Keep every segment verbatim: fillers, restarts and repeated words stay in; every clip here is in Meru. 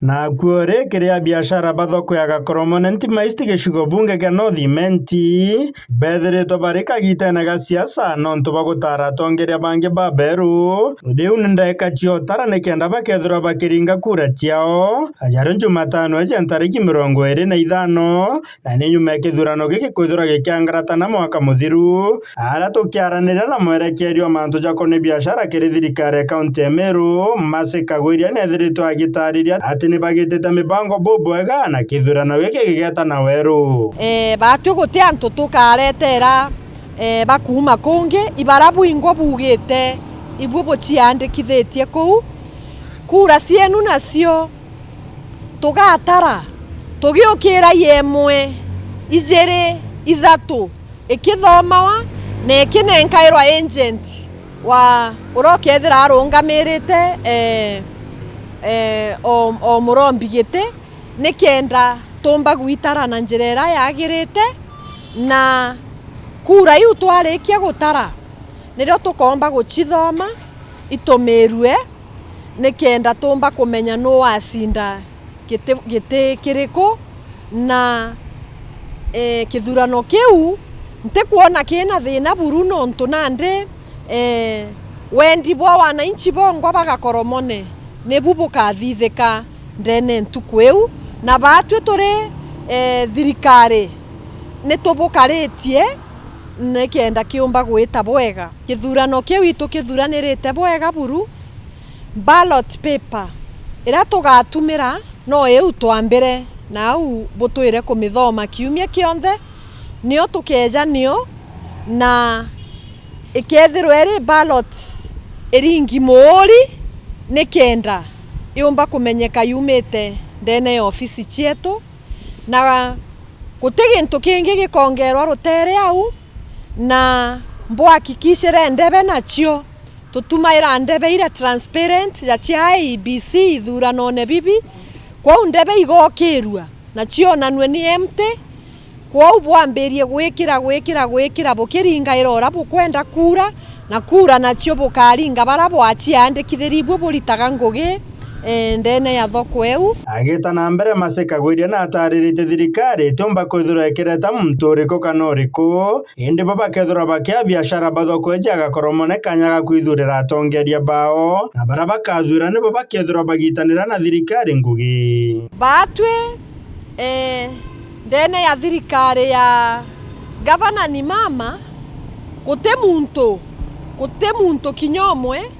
Nakuo ri kiri abiashara ba thoko ya Gakoromone Ntima East gicigo bunge kia North Imenti, bethiritwe bari kagitene ga siasa nontu bwa gutara atongeria bangi baberu. Riu ni ndeka cia utara nikenda bakethirwa bakiringa kura ciao, ajario Jumatano eje ntariki mirongo iri na ithano, na ni nyuma ya kithurano giki kwithirwa gikiangaratana mwaka muthiru. Aria tukiaraniria na mwerekeria wa mantu jakonie biashara kiri thirikari ya kaunti ya Meru, Mercy Kagwiria nethiritwe agitariria ati ni bagitite mibango bubwega na kithurano giki gigeta na weru. Eh, batwi guti antu tukaretera, eh, bakuuma kungi, ibara bwingwa bugite ibui buciandikithitie kuu. Kura cienu nacio tugatara tugiukira i emwe, ijiri, ithatu, ikithomawa na ikinenkairwa agent wa uria ukethira arungamirite, eh, eh, o, o murombi giti, nikenda tumba gwitara na njira iria yagirite, na kura iu twarikia gutara, nirio tukomba gucithoma itumirue, nikenda tumba kumenya nuu wacinda giti, giti kiriku, na, eh, kithurano kiu ntikwona kina thina buru, nontu nandi, eh, wendi bwa wananchi bongwa ba Gakoromone nibu bukathithika ndene ntuku iu, na batwi turi, eh, thirikari nitubukaritie nikenda kiumba gwita bwega. Kithurano kiu itukithuranirite bwega buru, ballot paper iria tugatumira no iu twambire, na au butwire kumithoma kiumia kionthe, nio tukeeja nio, na ikethirwa iri ballot iringi muuri, nikenda iumba kumenyeka yumite ndene ya ofisi cietu, na guti gintu kingi gikongerwa rutere au, na mbwakikishire ndebe nacio. Tutumaira ndebe iria transparent ya cia I E B C ithuranone bibi, kwou ndebe igokirua na cionanue ni empty, kwou bwambirie gwikira, gwikira, gwikira bukiringaira uria bukwenda kura, na kura nacio bukaringa baria bwaciandikithirie ibui buritaga ngugi, eh, ndene ya thoko iu. Agita na mbere, Mercy Kagwiria natariritie thirikari itiumba kwithirwa ikireta muntu uriku kana uriku, indi bo bakethirwa bakia biashara ba thoko iji ya Gakoromone kanya ga kwithurira atongeria bao, na baria bakathura nibo bakethirwa bagitanira na thirikari ngugi. Batwi, eh, ndene ya thirikari ya Gavana ni mama, guti muntu, guti muntu kinya umwe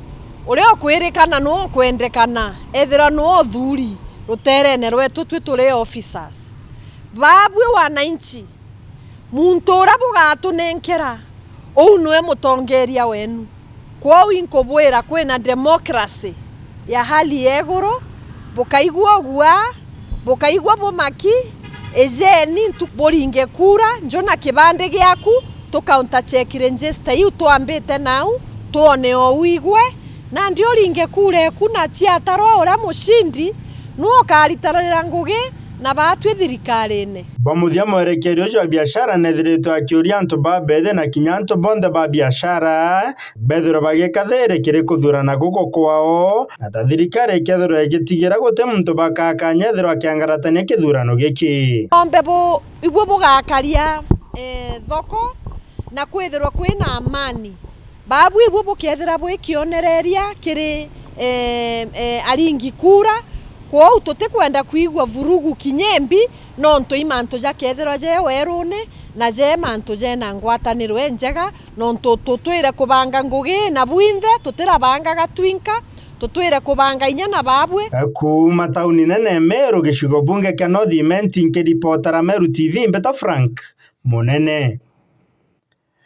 uria ukwirikana nuu ukwendekana ethirwa nuu uthuri ruterene rwetu twi turi officers. Babui wananchi, muntu uria bugatunenkera, uu niwe mutongeria wenu. Kwou inkubwira kwina democracy ya hali ya iguru, bukaigua uguaa, bukaigua bumaki, ijeni ntu-, buringe kura, nju na kibandi giaku, tu counter check register iu twambite nau, twone o uigwe, nandi uringe kura eku na ciatarwa uria mucindi, niwe ukaritananira ngugi na batwi thirikarine. Bwa muthia, mwerekeria ucio wa biashara nethiritwe akiuria antu ba bethi na kinya antu bonthe ba biashara bethirwe bagika thiiri kiri kuthurana guku kwao, na ta thirikari ikethirwa igitigira guti muntu bakakanya ethirwa akiangaratania kithurano giki. Nombe bu-, ibui bugakaria, eh, thoko na kwithirwa kwina amani. Babu ibui bukethira bwi kionereria kiri, eh, eh, aringi kura, kwou tutikwenda kwigua vurugu kinya imbi, nontu i mantu jakethirwa je werune, na je mantu jena ngwataniro injega, nontu tutwire kubanga ngugi na bwinthe, tutirabangaga twinka, tutwire kubanga inya na babui. Kuuma tauni nene Meru, gicigo bunge kia North Imenti, nkiripotera Meru T V, Mbeta Frank Munene.